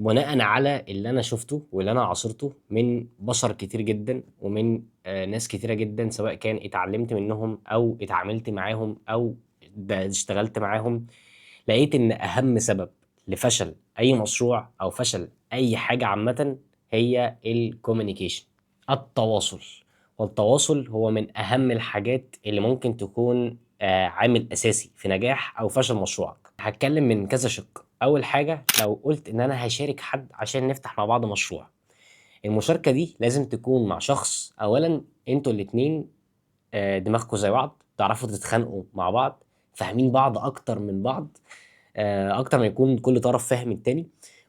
بناء على اللي انا شفته واللي انا عاصرته من بشر كتير جدا ومن ناس كتيرة جدا، سواء كان اتعلمت منهم او اتعاملت معاهم او اشتغلت معاهم، لقيت ان اهم سبب لفشل اي مشروع او فشل اي حاجة عامة هي ال communication، التواصل. والتواصل هو من اهم الحاجات اللي ممكن تكون عامل اساسي في نجاح او فشل مشروعك. هتكلم من كذا شق. اول حاجة، لو قلت ان انا هشارك حد عشان نفتح مع بعض مشروع، المشاركة دي لازم تكون مع شخص اولا انتوا الاتنين دماغكوا زي بعض، تعرفوا تتخانقوا مع بعض، فاهمين بعض اكتر من بعض، اكتر ما يكون كل طرف فاهم التاني.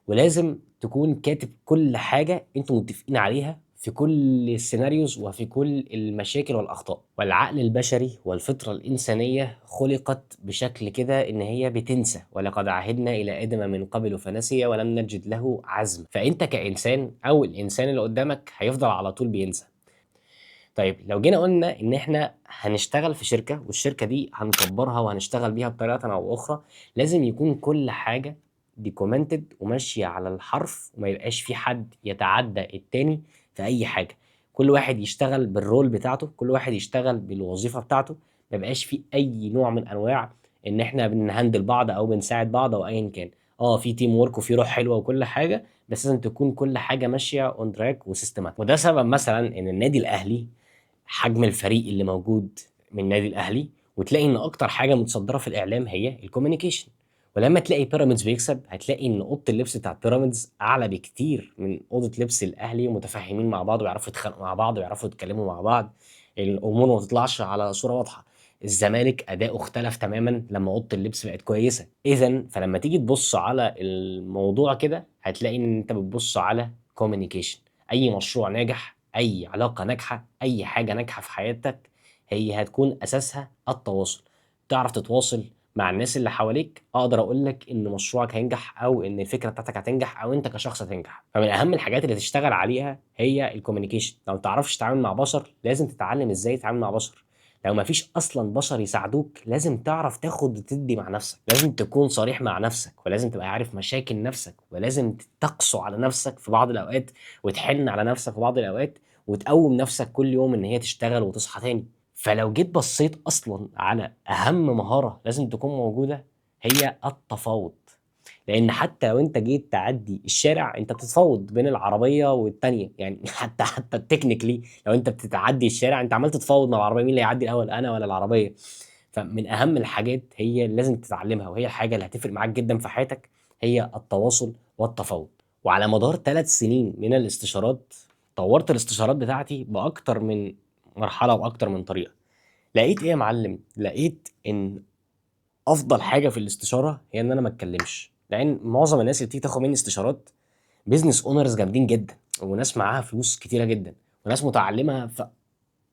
ولازم تكون كاتب كل حاجة انتوا متفقين عليها في كل ال scenarios وفي كل المشاكل والأخطاء. والعقل البشري والفطرة الإنسانية خلقت بشكل كده إن هي بتنسى، ولقد عهدنا إلى آدم من قبل فنسي ولم نجد له عزم. فأنت كإنسان أو الإنسان اللي قدامك هيفضل على طول بينسى. طيب لو جينا قلنا إن إحنا هنشتغل في شركة والشركة دي هنكبرها وهنشتغل بيها بطريقة أو أخرى، لازم يكون كل حاجة documented وماشية على الحرف، وما يبقاش في حد يتعدى التاني في أي حاجة. كل واحد يشتغل بال role بتاعته، كل واحد يشتغل بالوظيفة بتاعته، ما يبقاش في أي نوع من أنواع إن إحنا بن handle بعض أو بنساعد بعض أو أيا كان. في team work وفي روح حلوة وكل حاجة، بس لازم تكون كل حاجة ماشية on track و systematic. وده سبب مثلاً إن النادي الأهلي حجم الفريق اللي موجود من النادي الأهلي، وتلاقي إن أكتر حاجة متصدرة في الإعلام هي ال communication. ولما تلاقي بيراميدز بيكسب هتلاقي إن أوضة اللبس بتاعت بيراميدز أعلى بكتير من أوضة لبس الأهلي، ومتفاهمين مع بعض ويعرفوا يتخانقوا مع بعض ويعرفوا يتكلموا مع بعض، الأمور ما تطلعش على صورة واضحة. الزمالك أداؤه اختلف تماما لما أوضة اللبس بقت كويسة. إذن فلما تيجي تبص على الموضوع كده هتلاقي إن أنت بتبص على communication. أي مشروع ناجح، أي علاقة ناجحة، أي حاجة ناجحة في حياتك هي هتكون أساسها التواصل. تعرف تتواصل مع الناس اللي حواليك، أقدر أقول لك إن مشروعك هينجح أو إن الفكرة بتاعتك هتنجح أو أنت كشخص هتنجح. فمن أهم الحاجات اللي تشتغل عليها هي ال communication. لو ما تعرفش تتعامل مع بشر لازم تتعلم إزاي تتعامل مع بشر. لو ما فيش أصلاً بشر يساعدوك لازم تعرف تاخد وتدي مع نفسك، لازم تكون صريح مع نفسك، ولازم تبقى عارف مشاكل نفسك، ولازم تقسو على نفسك في بعض الأوقات وتحن على نفسك في بعض الأوقات، وتقوم نفسك كل يوم إن هي تشتغل وتصحى تاني. فلو جيت بصيت أصلاً على أهم مهارة لازم تكون موجودة هي التفاوض. لأن حتى لو أنت جيت تعدي الشارع أنت بتتفاوض بين العربية والتانية، حتى technically لو أنت بتتعدي الشارع أنت عمال تتفاوض مع العربية مين اللي هيعدي الأول، أنا ولا العربية. فمن أهم الحاجات هي اللي لازم تتعلمها وهي الحاجة اللي هتفرق معاك جداً في حياتك هي التواصل والتفاوض. وعلى مدار 3 سنين من الاستشارات طورت الاستشارات بتاعتي بأكتر من مرحلة وأكتر من طريقة. لقيت إيه يا معلم؟ لقيت إن أفضل حاجة في الاستشارة هي إن أنا ما أتكلمش، لأن معظم الناس اللي بتيجي تاخد مني استشارات business owners جامدين جداً وناس معاها فلوس كتيرة جداً وناس متعلمة في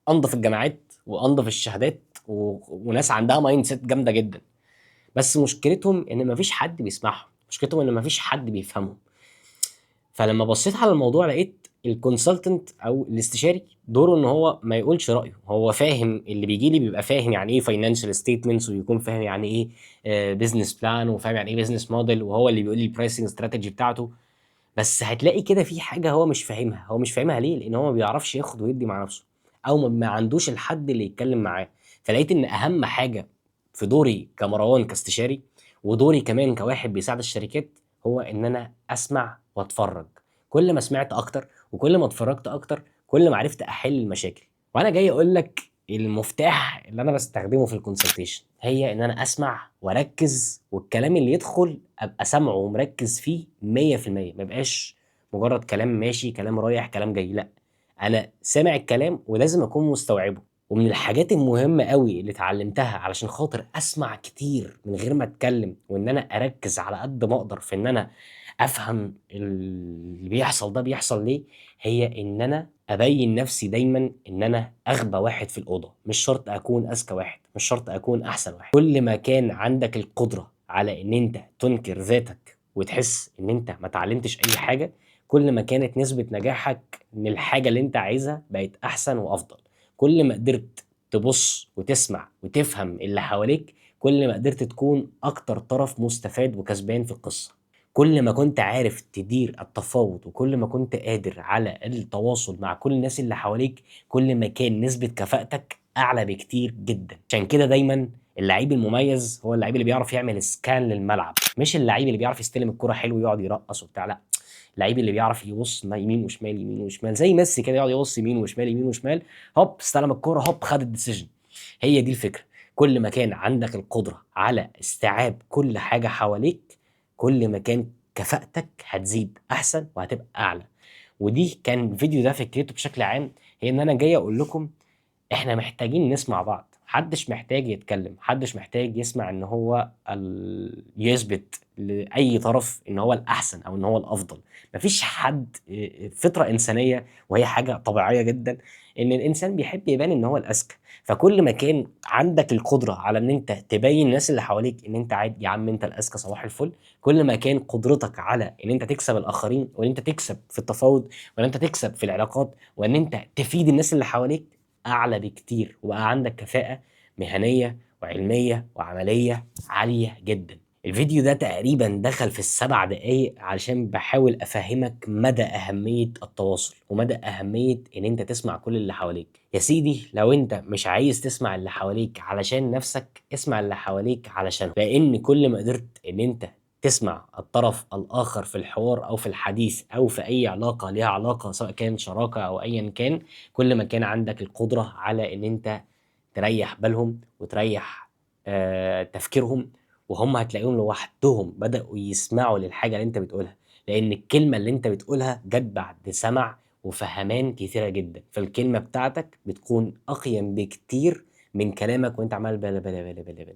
أنظف الجامعات وأنظف الشهادات وناس عندها mindset جامدة جداً، بس مشكلتهم إن مفيش حد بيسمعهم، مشكلتهم إن مفيش حد بيفهمهم. فلما بصيت على الموضوع لقيت ال consultant او الاستشاري دوره ان هو ما يقولش رايه، هو فاهم اللي بيجي لي بيبقى فاهم يعني ايه financial statements، ويكون فاهم يعني ايه business plan، وفاهم يعني ايه business model، وهو اللي بيقول لي ال pricing strategy بتاعته. بس هتلاقي كده في حاجه هو مش فاهمها. هو مش فاهمها ليه؟ لان هو ما بيعرفش ياخد ويدي مع نفسه، او ما عندوش الحد اللي يتكلم معاه. فلقيت ان اهم حاجه في دوري كمروان كاستشاري ودوري كمان كواحد بيساعد الشركات هو ان انا اسمع واتفرج. كل ما سمعت اكتر وكل ما اتفرجت اكتر كل ما عرفت احل المشاكل. وانا جاي اقول لك المفتاح اللي انا بستخدمه في ال consultation هي ان انا اسمع واركز، والكلام اللي يدخل ابقى سامعه ومركز فيه مية في المية، ما يبقاش مجرد كلام ماشي كلام رايح كلام جاي، لا انا سامع الكلام ولازم اكون مستوعبه. ومن الحاجات المهمة قوي اللي اتعلمتها علشان خاطر اسمع كتير من غير ما اتكلم وان انا اركز على قد ما اقدر في ان انا افهم اللي بيحصل ده بيحصل ليه، هي ان انا ابين نفسي دايما ان انا اغبى واحد في الاوضه. مش شرط اكون اذكى واحد، مش شرط اكون احسن واحد. كل ما كان عندك القدره على ان انت تنكر ذاتك وتحس ان انت ما اتعلمتش اي حاجه، كل ما كانت نسبه نجاحك للحاجه اللي انت عايزها بقت احسن وافضل. كل ما قدرت تبص وتسمع وتفهم اللي حواليك، كل ما قدرت تكون اكتر طرف مستفاد وكسبان في القصه. كل ما كنت عارف تدير التفاوض وكل ما كنت قادر على التواصل مع كل الناس اللي حواليك، كل ما كان نسبة كفاءتك أعلى بكتير جدا. عشان كده دايما اللعيب المميز هو اللعيب اللي بيعرف يعمل scan للملعب، مش اللعيب اللي بيعرف يستلم الكرة حلو ويقعد يرقص وبتاع، لا، اللعيب اللي بيعرف يبص يمين وشمال يمين وشمال، زي ميسي كده يقعد يبص يمين وشمال يمين وشمال، هوب استلم الكرة، هوب خد ال decision. هي دي الفكرة. كل ما كان عندك القدرة على استيعاب كل حاجة حواليك، كل ما كان كفاءتك هتزيد أحسن وهتبقى أعلى. ودي كان الفيديو ده فكرته بشكل عام، هي إن أنا جاي أقول لكم إحنا محتاجين نسمع بعض. محدش محتاج يتكلم، محدش محتاج يسمع إن هو يثبت لأي طرف إن هو الأحسن أو إن هو الأفضل. مفيش حد، فطرة إنسانية وهي حاجة طبيعية جدا إن الإنسان بيحب يبان إن هو الأذكى. فكل ما كان عندك القدرة على إن أنت تبين الناس اللي حواليك إن أنت عادي يا عم أنت الأذكى صباح الفل، كل ما كان قدرتك على إن أنت تكسب الآخرين وإن أنت تكسب في التفاوض وإن أنت تكسب في العلاقات وإن أنت تفيد الناس اللي حواليك أعلى بكتير، وبقى عندك كفاءة مهنية وعلمية وعملية عالية جدا. الفيديو ده تقريبا دخل في ال7 دقايق علشان بحاول أفهمك مدى أهمية التواصل ومدى أهمية إن أنت تسمع كل اللي حواليك. يا سيدي لو أنت مش عايز تسمع اللي حواليك علشان نفسك، اسمع اللي حواليك علشانهم، لأن كل ما قدرت إن أنت تسمع الطرف الآخر في الحوار أو في الحديث أو في أي علاقة ليها علاقة سواء كان شراكة أو أيا كان، كل ما كان عندك القدرة على إن أنت تريح بالهم وتريح تفكيرهم، وهم هتلاقيهم لوحدهم بدأوا يسمعوا للحاجة اللي أنت بتقولها، لأن الكلمة اللي أنت بتقولها جت بعد سمع وفهمان كتيرة جدا، فالكلمة بتاعتك بتكون أقيم بكتير من كلامك وأنت عمال بلا بلا بلا بلا بلا.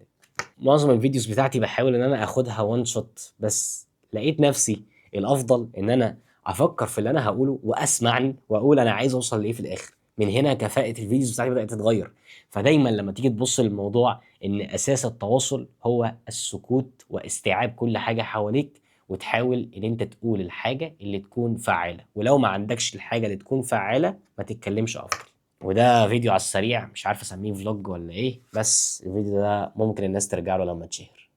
معظم ال videos بتاعتي بحاول إن أنا أخدها one shot، بس لقيت نفسي الأفضل إن أنا أفكر في اللي أنا هقوله وأسمعني وأقول أنا عايز أوصل لإيه في الآخر. من هنا كفاءة ال videos بتاعتي بدأت تتغير. فدايما لما تيجي تبص للموضوع إن أساس التواصل هو السكوت واستيعاب كل حاجة حواليك، وتحاول إن أنت تقول الحاجة اللي تكون فعالة، ولو ما عندكش الحاجة اللي تكون فعالة ما تتكلمش أفضل. وده فيديو على السريع، مش عارف أسميه vlog ولا إيه، بس الفيديو ده ممكن الناس ترجع له لما تشهر.